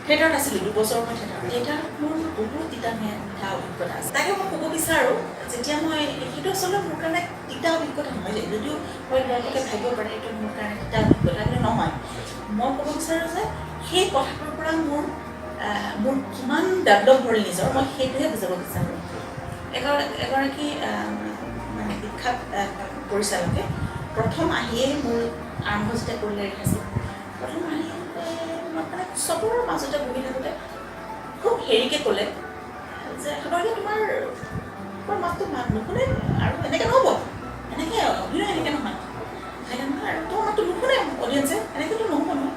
থিয়েটাৰত আছিলোঁ 2 বছৰ মই থিয়েটাৰত। থিয়েটাৰত মোৰ বহুত তিতা মিঠা অভিজ্ঞতা আছে। তাকে মই ক'ব বিচাৰোঁ, যেতিয়া মই সেইটো আচলতে মোৰ কাৰণে তিতা অভিজ্ঞতা নহয়, যদিও হয় দৰ্শকে ভাবিব পাৰে এইটো মোৰ কাৰণে তিতা অভিজ্ঞতা, কিন্তু নহয়। মই ক'ব বিচাৰোঁ যে সেই কথাটোৰ পৰা মোৰ কিমান ডেভেলপ হ'ল নিজৰ, মই সেইটোহে বুজাব বিচাৰোঁ। এগৰাকী মানে বিখ্যাত পৰিচালকে প্ৰথম আহিয়ে মোৰ আৰম্ভ যেতিয়া কৰিলে ৰিহাৰ্চেল, প্ৰথম আহি মই মানে চবৰ মাজতে বহি থাকোঁতে খুব হেৰিকৈ ক'লে যে "সাগৰিকা, তোমাৰ মাতটো মাত নুশুনে আৰু এনেকৈ নহ'ব, এনেকৈ অভিনয় এনেকৈ নহয়, এনেকৈ নহয় আৰু তোমাৰ মাতটো নুশুনে অডিয়েঞ্চে, এনেকৈতো নহ'ব নহয়।"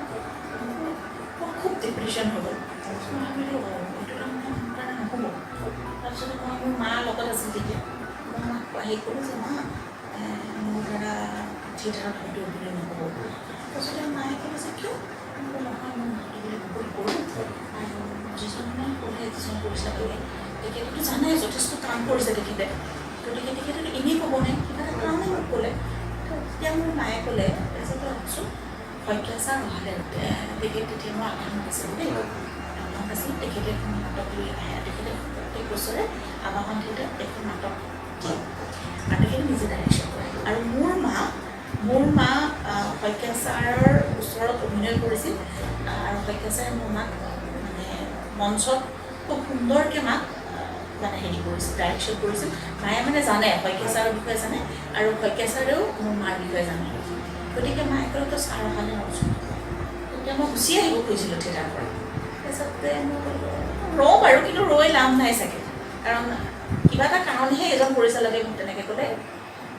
মোৰ খুব ডিপ্ৰেশ্যন হৈ গ'ল। মই ভাবিলোঁ, "অ, এইটো তাৰমানে মোৰ কাৰণে নহ'ব।" তাৰপিছতে মই, মোৰ মা লগত আছিল তেতিয়া, মই মাক আহি ক'লোঁ যে মা, মোৰ দ্বাৰা থিয়েটাৰত হয়তো অভিনয় নহ'ব। তাৰপিছতে মায়ে ক'লে যে কিয়? মই ক'লো, নহয়, মোৰ মাতটো বোলে বহুত সৰু আৰু যিজন মানে ক'লে, যিজন পৰিচালকে, তেখেতেতো জানে, যথেষ্ট কাম কৰিছে তেখেতে, গতিকে তেখেতেতো এনেই ক'বনে? কিবা এটা কাৰণে মোক ক'লে। তো তেতিয়া মোৰ মায়ে ক'লে যে তই ৰচোন, শইকীয়া ছাৰ অহালে। তেখেত তেতিয়া মই আবাহনত আছিলোঁ দেই, আবাহনত আছিলোঁ। তেখেতে এখন নাটক লৈ আহে। তেখেতে প্ৰত্যেক বছৰে আবাহন থিয়েটাৰত এখন নাটক দিয়ে আৰু তেখেতে নিজে ডাইৰেকশ্যন কৰে। আৰু মোৰ মা শইকীয়া ছাৰৰ ওচৰত অভিনয় কৰিছিল আৰু শইকীয়া ছাৰে মোৰ মাক মানে মঞ্চত খুব সুন্দৰকৈ মাক মানে হেৰি কৰিছিল, ডাইৰেকশ্যন কৰিছিল। মায়ে মানে জানে, শইকীয়া ছাৰৰ বিষয়ে জানে আৰু শইকীয়া ছাৰেও মোৰ মাৰ বিষয়ে জানে। গতিকে মায়ে ক'লে, তই ছাৰ অহালে ৰচোন। তেতিয়া মই গুচি আহিব খুজিছিলোঁ থিয়েটাৰৰ পৰা। তাৰপিছতে মই ক'লোঁ, ৰওঁ বাৰু, কিন্তু ৰৈ লাভ নাই চাগে, কাৰণ কিবা এটা কাৰণেহে এজন পৰিচালকে মোক তেনেকৈ ক'লে।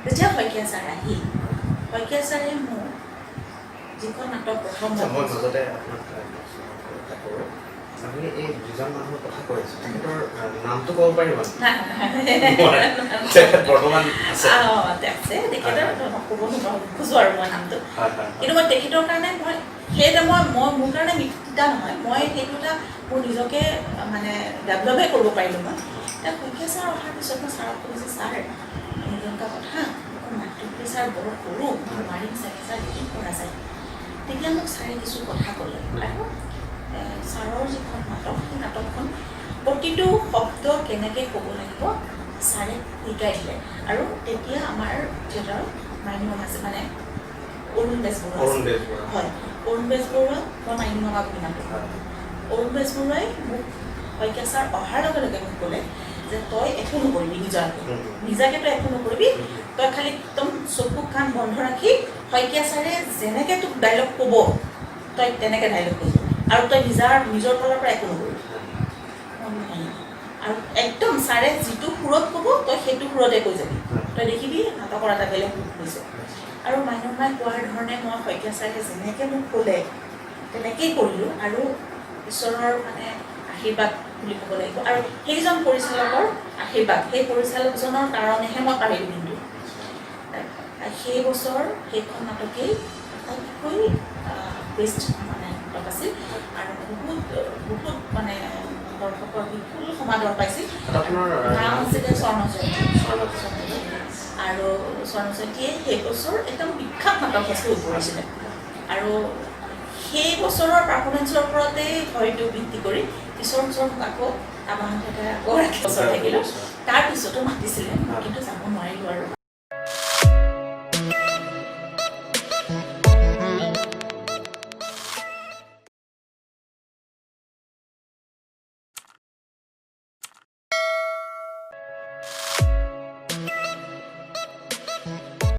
যেতিয়া শইকীয়া ছাৰ আহিল, শইকীয়া ছাৰে মোক যিখন নাটক প্ৰথম আচ্ছা, মই মাজতে আপোনাক এটা কৰোঁ। আপুনি এই যিজন মানুহৰ কথা কৈ আছে, তেখেতৰ নামটো ক'ব পাৰিব নেকি? নাই। নোৱাৰে। তেখেত বৰ্তমান আছে? অঁ, আছে। তেখেতৰ ক'ব নোখোজোঁ আৰু মই নামটো। হয় হয় কিন্তু মই তেখেতৰ কাৰণে মই সেই মই মই মোৰ কাৰণে তিতা নহয়, মই সেইটো এটা মোৰ নিজকে মানে ডেভেলপহে কৰিব পাৰিলোঁ মই। এতিয়া শইকীয়া ছাৰ অহাৰ পিছত মই ছাৰক ক'লোঁ যে ছাৰ, এনেকুৱা কথা, মোৰ মাতটো বোলে ছাৰ বৰ সৰু, মই নোৱাৰিম চাগে ছাৰ, কি কৰা যায়? তেতিয়া মোক ছাৰে কিছু কথা ক'লে আৰু ছাৰৰ যিখন নাটক, সেই নাটকখন প্ৰতিটো শব্দ কেনেকৈ ক'ব লাগিব ছাৰে শিকাই দিলে। আৰু তেতিয়া আমাৰ থিয়েটাৰত মাইনু মামা আছে, মানে অৰুণ বেজবৰুৱা অৰুণ আছিল। বেজবৰুৱা। হয়, অৰুণ বেজবৰুৱা। মই মাইনু মামা বুলি মাতোঁ। অৰুণ বেজবৰুৱাই মোক শইকীয়া ছাৰ অহাৰ লগে লগে মোক ক'লে যে তই একো নকৰিবি নিজাকে, নিজাকে তই একো নকৰিবি, তই খালি একদম চকু কাণ বন্ধ ৰাখি শইকীয়া ছাৰে যেনেকৈ তোক ডাইলগ ক'ব, তই তেনেকৈ ডাইলগ ক'বি আৰু তই নিজৰ ফালৰ পৰা একো নকৰিবি। মই বোলো, হয় নেকি? আৰু একদম ছাৰে যিটো সুৰত ক'ব, তই সেইটো সুৰতে কৈ যাবি, তই দেখিবি নাটকৰ এটা বেলেগ ৰূপ হৈছে। আৰু মাইনু মাই কোৱাৰ ধৰণে মই শইকীয়া ছাৰে যেনেকৈ মোক ক'লে তেনেকেই কৰিলোঁ। আৰু ঈশ্বৰৰ মানে আশীৰ্বাদ বুলি ক'ব লাগিব আৰু সেইজন পৰিচালকৰ আশীৰ্বাদ, সেই পৰিচালকজনৰ কাৰণেহে মই পাৰিলোঁ। কিন্তু সেই বছৰ সেইখন নাটকেই আটাইতকৈ বেষ্ট মানে নাটক আছিল আৰু বহুত বহুত মানে দৰ্শকৰ বিপুল সমাদৰ পাইছিল। তাত আপোনাৰ নাম আছিলে স্বৰ্ণ জয়ন্তী। স্বৰ্ণ। আৰু স্বৰ্ণ জয়ন্তীয়ে সেই বছৰ একদম বিখ্যাত নাটক হৈ পৰিছিলে। আৰু সেই বছৰৰ পাৰফৰ্মেঞ্চৰ ওপৰতেই হয়তো ভিত্তি কৰি পিছৰ বছৰ মোক আকৌ আবাহন থিয়েটাৰ আকৌ ৰাখি বছৰ থাকিলোঁ। তাৰপিছতো মাতিছিলে, কিন্তু যাব নোৱাৰিলোঁ আৰু।